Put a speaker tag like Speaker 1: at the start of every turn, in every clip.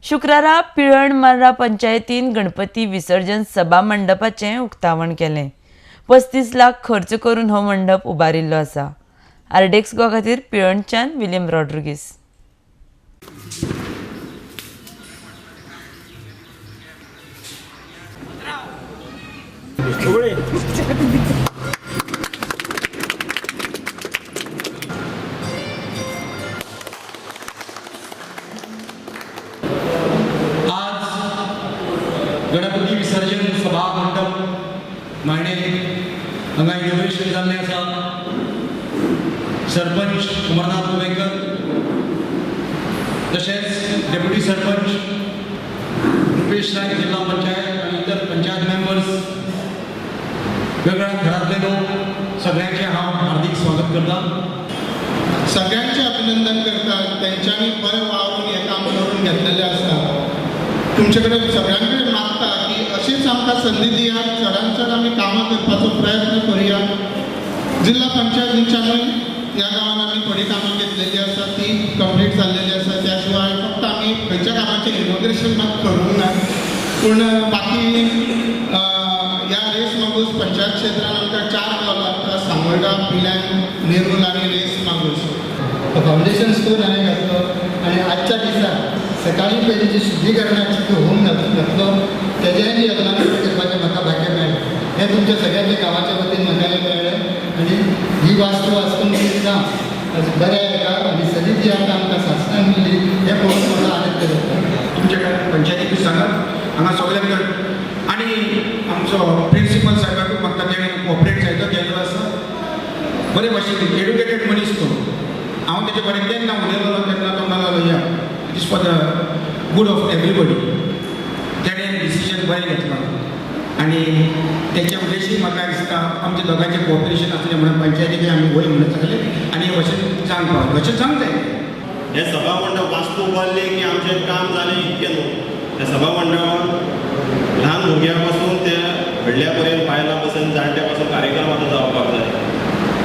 Speaker 1: शुक्रारा पिळर्ण मार्रा पंचायतीन गणपती विसर्जन सभा मंडपाचें उक्तावण केलें. 35 लाख खर्च करून हो मंडप उबारिल्लो आसा. आरडीएक्स गोवा खातीर पिळर्णच्यान विलियम रॉड्रिगीस.
Speaker 2: आज गणपती विसर्जन सभा मंडप मांडे हांगा इनोग्रेशन जाल्लें आसा. सरपंच अमरनाथ गोवेकर तशेंच डेप्युटी सरपंच रुपेश नायक, जिल्हा पंचायत आनी इतर पंचायत मेंबर्स, वेगवेगळ्या घरांतले लोक, सगळ्यांचे हांव हार्दिक स्वागत करता.
Speaker 3: सगळ्यांचे अभिनंदन करता. तेंच्यांनी बरें वावरून हें काम करून घेतलेलें आसा. तुमचे कडेन सगळ्यां कडेन मागता की अशीच आमकां संदी दियात, चडान चड आमी कामां करपाचो प्रयत्न करुया. जिल्हा पंचायतींच्यानूय ह्या गांवान आमी थोडीं कामां घेतलेलीं आसा, ती कंप्लीट जाल्लेली आसा. त्या शिवाय फक्त आमी खंयच्या कामाचें इनॉग्रेशन मात करूंक ना, पूण बाकी ह्या रेस मागूस पंचायत क्षेत्रान आमकां 4 गांव लागता, सांगोल्डा, पिल्यान, नेरूल आनी रेस मागूस.
Speaker 4: फावंडेशन स्टोन हांवें घातलो आनी आजच्या दिसा सकाळी पयलीं जी शुद्धीकरणाची जो होम घातलो तेजेंय बी यत्नान करपाचें म्हाका भाग्य मेळ्ळें. हें तुमच्या सगळ्यांच्या गांवाच्या वतीन म्हाका हें मेळ्ळें आनी ही वास्तू वास्तून ना बऱ्या एका आनी सदींच ही आतां आमकां सासणान मेळ्ळी हें पळोवन म्हाका आनंद जाता.
Speaker 5: तुमच्या पंचायतीकूच सांगात हांगा सगळ्यांक आनी आमचो प्रिंसिपल साहेबाकूय म्हाका तेणें कॉपरेट जायतो केल्लो आसा. बरे भाशेन एड्युकेटेड मनीस तो. हांव तेजे कडेन केन्ना उलयलो तेन्ना तो म्हणलो या it is for the good of everybody. तेणें डिसिजन बरें घेतलां आनी तेच्या उद्देशी म्हाका दिसता आमच्या दोगांचें कॉपरेशन आसलें म्हणून पंचायतीक आमी वय म्हणून सगळें आनी हे भशेन जावंक पावलें, अशें जावंक जाय.
Speaker 6: हें सभा मंडप वास्तू उबारली की आमचें काम जालें इतकें न्हू. ह्या सभा मंडपान ल्हान भुरग्यां पासून ते व्हडल्या पर्यंत, बायलां पासून जाणट्या पासून कार्यक्रम आतां जावपाक जाय.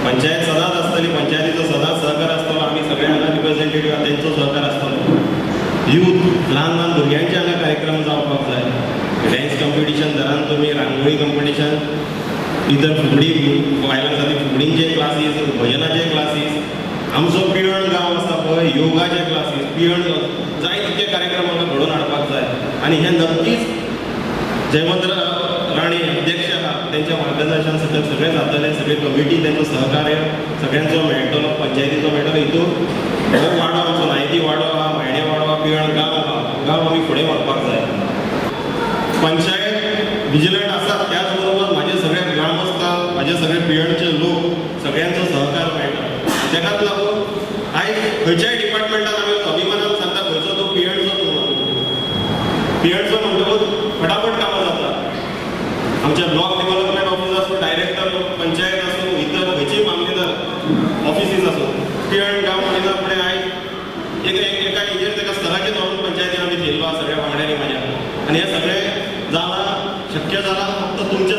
Speaker 6: पंचायत सदांच आसतली, पंचायतीचो सदांच सहकार आसतलो, आमी सगळे हांगा रिप्रेझेंटेटिव्ह तेंचो सहकार आसतलो. यूथ, ल्हान ल्हान भुरग्यांचे हांगा कार्यक्रम जावपाक जाय. डॅन्स कॉम्पिटिशन धरान तुमी, रांगोळी कॉम्पिटिशन, इतर फुगडी, बायलां खातीर फुगडींचे क्लासीस, भजनाचे क्लासीस. आमचो पिळर्ण गांव आसा पळय, योगाचे क्लासीस, पिळर्ण जाय तितके कार्यक्रम हांगा घडोवन हाडपाक जाय. आनी हें नक्कीच जयवंत राणे अध्यक्ष आहा तेंच्या मार्गदर्शन सकयल सगळें जातलें. सगळे कमिटी तेंचो सहकार्य सगळ्यांचो मेळटलो, पंचायतीचो मेळटलो. हितून हो वाडो आमचो नायकी वाडो आहा, मायणे वाडो आहा, पिळर्ण गांव आहा, गांव आमी फुडें व्हरपाक जाय. पंचायत विजिलंट आसा, त्याच बरोबर म्हाजे सगळे ग्रामस्थ, म्हाजे सगळे पिळर्णचे लोक, सगळ्यांचो सहकार मेळटा. तेकाच लागून आयज खंयच्याय डिपार्टमेंटान आमी अभिमानान सांगता खंयचो तो पिळर्णचो तूं पिळर्णचो म्हणटकूच फटाफट कामां जाता. आमच्या ब्लॉक डेव्हलपमेंट ऑफिस आसूं, डायरेक्टर पंचायत आसूं, इतर खंयचीय मामलेदार ऑफिसीस आसूं, पिळर्ण गांव म्हणिना फुडें आयज एका एका हेजेर तेका स्तराचेर व्हरून पंचायतीन आमी थेयल्लो आसा सगळ्या वांगड्यांनी म्हाज्या. आनी हें सगळें जालां, शक्य जालां फक्त तुमच्या